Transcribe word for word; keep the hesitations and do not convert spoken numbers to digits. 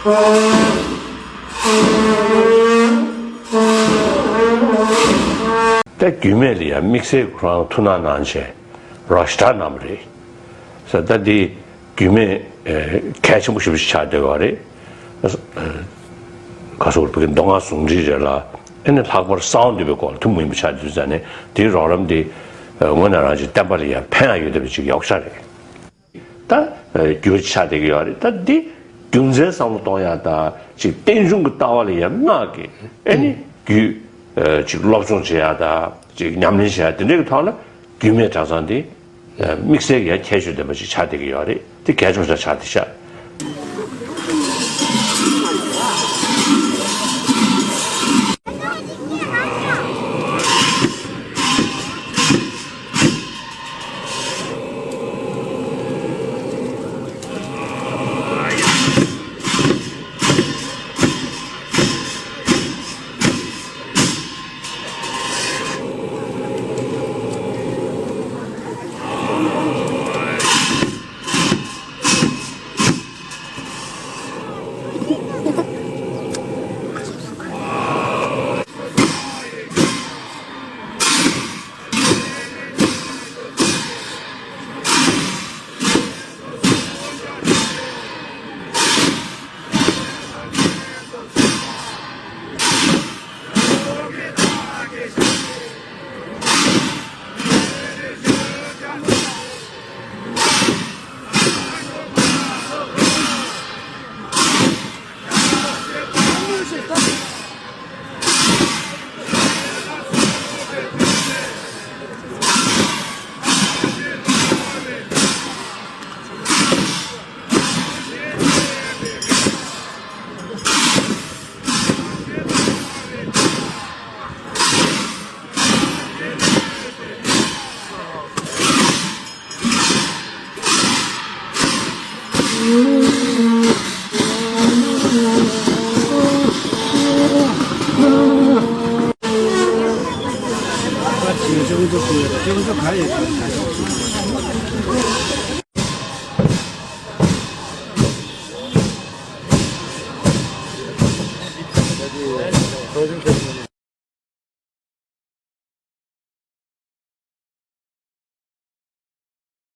ད་རྒྱུད་སྨད་ལ་ཡང་དམིགས་བསལ་ཁོ་རང་ཐུགས་སྣང་གནང་བྱས་རོ་ཤ་ཊ་གནང་བ་རེད། ཟེར་ད་འདི་རྒྱུད་སྨད་གལ་ཆེན་པོ་ཞེ་པོ་ཞིག་ཆགས་བསྡད་ཡོད་རེད། ག་སོགས་བོད་ཀྱི་མདོ་སྔགས་ཟུང་འབྲེལ་རེད་ལ། ཨེ་ནི་ལྷག་པར་གསང་བ་འདུས་པའི་སྐོར་ལ་ཐུན་མོང་མ་ཡིན་པ་ཆགས་བསྡད་ཙང་ནས་དེའི་རོགས་རམ་དེ་དངོས་གནས་རང་གི་བསྟན་པ་ལ་ཡང་ཕན་ཡང་ཡོད་བསྡད་པ་ཅིག་ཡོད་ཤག་རེད། ད་རྒྱུ་ཆ་དེ་གི་ཡོད་རེད། ད་འདི་རྒྱུ་མཚན་བསམ་བློ་གཏོང་ཡག་དང་ཅིག་རྟེན་འབྱུང་གི་ལྟ་བ་ལ་ཡང་སྔགས་ཀྱི་ཨེ་ནི་རྒྱུད་ཅིག་སློབ་སྦྱོང་བྱེད་ཡག་དང་ཅིག་ཉམས་ལེན་བྱེད་ཡག་དེ་འདྲའི་གི་ཐོག་ལ་རྒྱུད་སྨད་གྲྭ་ཚང་འདི་དམིགས་བསལ་གྱི་ཡང་ཁྱད་ཆོས་ལྡན་པ་ཅིག་ཆགས་བསྡད་ཀྱི་ཡོད་རེད། དེ་གལ་ཆེན་པོ་ཞིག་ཆགས་བསྡད་ཤག